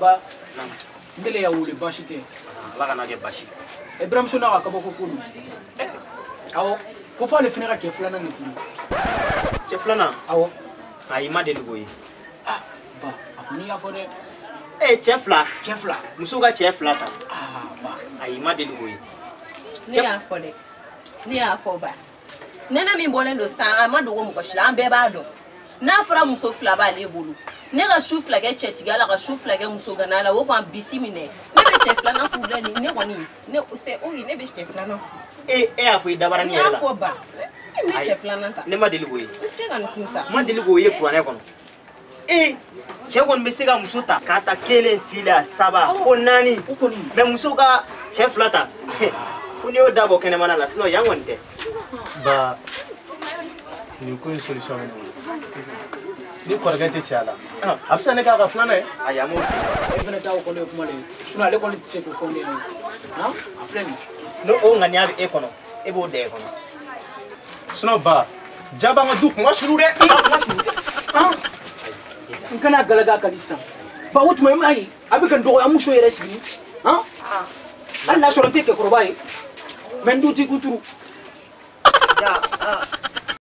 Ba n deli y'a wele baasi tɛ. Ala kana kɛ baasi. Buramuso n'a ka kabako ko don. Awɔ, ko f'ale fana ka cɛ filanan de furu. Cɛ filanan? Awɔ. Ayi, ma deli k'o ye. Ah ba, a kɔni y'a fɔ dɛ. Cɛ fila. Cɛ fila. Muso ka cɛ fila ta. Ah ba. Ayi, ma deli k'o ye. Ne y'a fɔ dɛ. Ne y'a fɔ ba. Nɛnɛ min bɔlen don sisan, a ma dogo mɔgɔ si la, an bɛɛ b'a dɔn. N'a fɔra muso fila b'ale bolo, ne ka su fila kɛ cɛtigiya la ka su fila kɛ musogana la, o kɔni bisi minɛ. Ne bɛ cɛ filanan furu dɛ, ne kɔni ne c'est oui, ne bɛ cɛ filanan furu. E y'a fɔ i dabarani yɛrɛ la. Ne y'a fɔ ba. Ne bɛ cɛ filanan ta. Ne ma deli k'o ye. N tɛ se ka nin kun sa. N ma deli k'o ye kuranɛ kɔnɔ. Cɛ kɔni bɛ se ka muso ta k'a ta 1 2 3 fo 4. Mais muso ka cɛ fila ta. Fo n'i y'o dabɔ kɛnɛmana la, sinon yan kɔni tɛ. Ba, nin ko in solution bɛ ne bolo. Ni kɔrɔkɛ tɛ cɛ la, a bɛ se ka ne k'a ka filanan ye. Ayi, a m'o fɔ. E fana ta o kɔni ye kuma de ye. Sinon ale kɔni tɛ se k'o fɔ ne ɲɛna. Han, a filɛ nin ye. N'o o ŋaniya bɛ e kɔnɔ, e b'o da e kɔnɔ. Sinon ba, ja b'an ka du kun ka surun dɛ. Kun ka surun. Han, n kana galaga kali sisan. Ba, o tuma i m'a ye, a bɛ ka n dɔgɔya muso yɛrɛ sigi. Han, hali n'a sɔrɔ n tɛ cɛkɔrɔba ye, mais n dun t'i kun turu. Ja,